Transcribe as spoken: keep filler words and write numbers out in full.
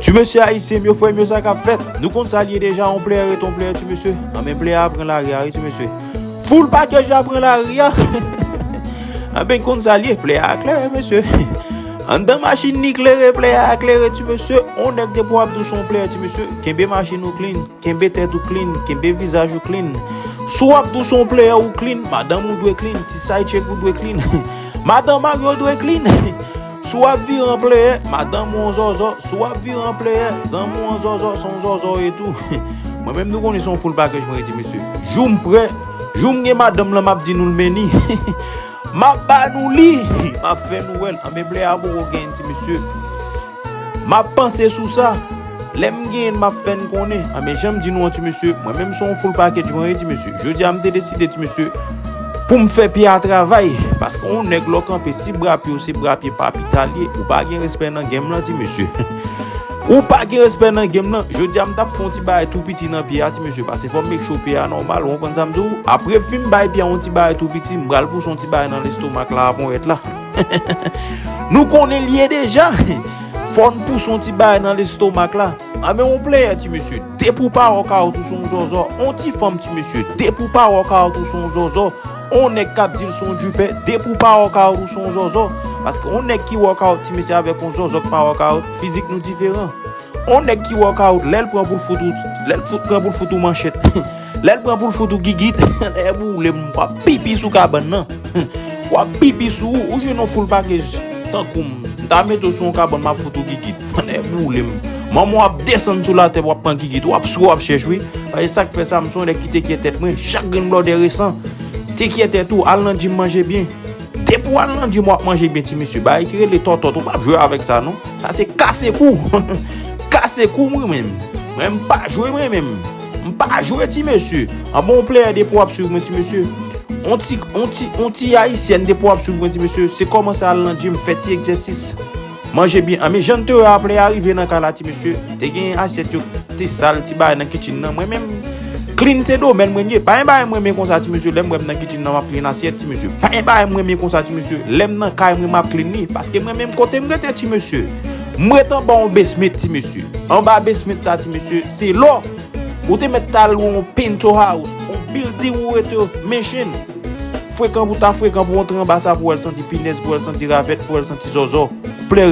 Ti mesye ayisyen m yo, frè m yo, sa k ap fèt? Nou konn sa l ye deja, yon player ret yon player, ti mesye. Anben, player a pran lari a, wi, ti mesye. Full package la pran lari a. Anben, konn sa l ye, player a klere, mesye. Anndan machin ni klere, player a klere, ti mesye. On nèg depi w ap dous yon player, ti mesye. Kenbe machin ou clean, kenbe tèt ou clean, kenbe vizaj ou clean. Si w ap dous yon player ou clean, madanm ou dwe clean, ti side chick ou dwe clean. Madanm mari w dwe clean. Si w ap vire an player, madanm ou an zòzò. Si w ap vire an player, zanmi w an zòzò, se yon zòzò w ye tou. Mwen menm nou konnen se yon full package mwen ye, ti mesye. Jou m prè, jou m gen madanm lan, m ap di nou l men ni. M ap ba nou li, m ap fè nou wè l. Anben, player a poko genyen, ti mesye. M ap panse sou sa. Lè m genyen l, m ap fè n konnen. Anben, jan m di nou an, ti mesye, mwen menm se yon full package mwen ye, ti mesye. Jodi a, m te deside, ti mesye, pou m fè pye a travay. Paske yon nèg lè w kanpe, si bra pye w se bra pye papita l ye, ou pa gen respè nan game lan, ti mesye. Ou pa gen respè nan game lan. Jodi a, m t ap fè yon ti bagay tou piti nan pye a, ti mesye. Paske fò m make sure pye a nòmal, ou konprann sa m di w? Apre m fin bay pye a yon ti bagay tou piti, m pral pouse yon ti bagay nan lestomak la, avanyèt la. Nou konnen l ye deja. Fò n pouse yon ti bagay nan lestomak la. Anben, yon player, ti mesye. Depi w pa workout, ou se yon zòzò. Yon ti fanm, ti mesye. Depi w pa workout, ou se yon zòzò. Yon nèg k ap di l se yon djipè. Depi w pa workout, ou se yon zòzò. Paske yon nèg ki workout, ti mesye, avèk yon zòzò k pa workout, fizik nou diferan. On nèg ki workout, lè l pran pou l fout ou, lè l fout, pran pou l fout ou manchèt, lè l pran pou l fout ou gigit, lè boule m, w ap pipi sou kabann nan. W ap pipi sou ou, ou jwenn yon full package tankou m. M ta mete w sou yon kabann, m ap fout ou gigit. Lè boule m. Manman w ap desann sou latè, w ap pran gigit, w ap swe, w ap chèch, wi. E sa k fè sa, m se yon nèg ki te kyè tèt mwen, chak grenn blòdè resan. Te kyè tèt ou, al nan gym manje byen. Depi w al nan gym w ap manje byen, ti mesye. Bagay ki rele tòtòt, ou p ap jwe avèk sa, non. Sa se kase kou. Kase kou, mwen menm. Mwen, m pa jwe, mwen menm. M pa jwe, ti mesye. Anben, yon player depi w ap swiv mwen, ti mesye. On ti, on ti, on ti ayisyèn depi w ap swiv mwen, ti mesye. Se kòmanse al nan gym, fè ti egzèsis. Manje byen. Anben, jan n te wè a, player a rive nan kay la, ti mesye. Te gen asyèt yo te sal, ti bagay nan kitchen nan. Mwen menm, clean se domèn mwen ye. Pa gen bagay mwen renmen konsa, ti mesye. Lè m wè m nan kitchen nan, m ap clean asyèt, ti mesye. Pa gen bagay mwen renmen konsa, ti mesye. Lè m nan kay mwen, m ap clean li. Paske mwen menm, kote m rete, ti mesye, m ret anba yon basement, ti mesye. Anba basement sa, ti mesye, se lò. Ou te mèt ta lwe yon penthouse, yon building ou rete, mansion. Frekan pou ta frekan pou w antre anba sa pou w wè l santi pinèz, pou w wè l santi ravèt, pou w wè l santi zòzò. Player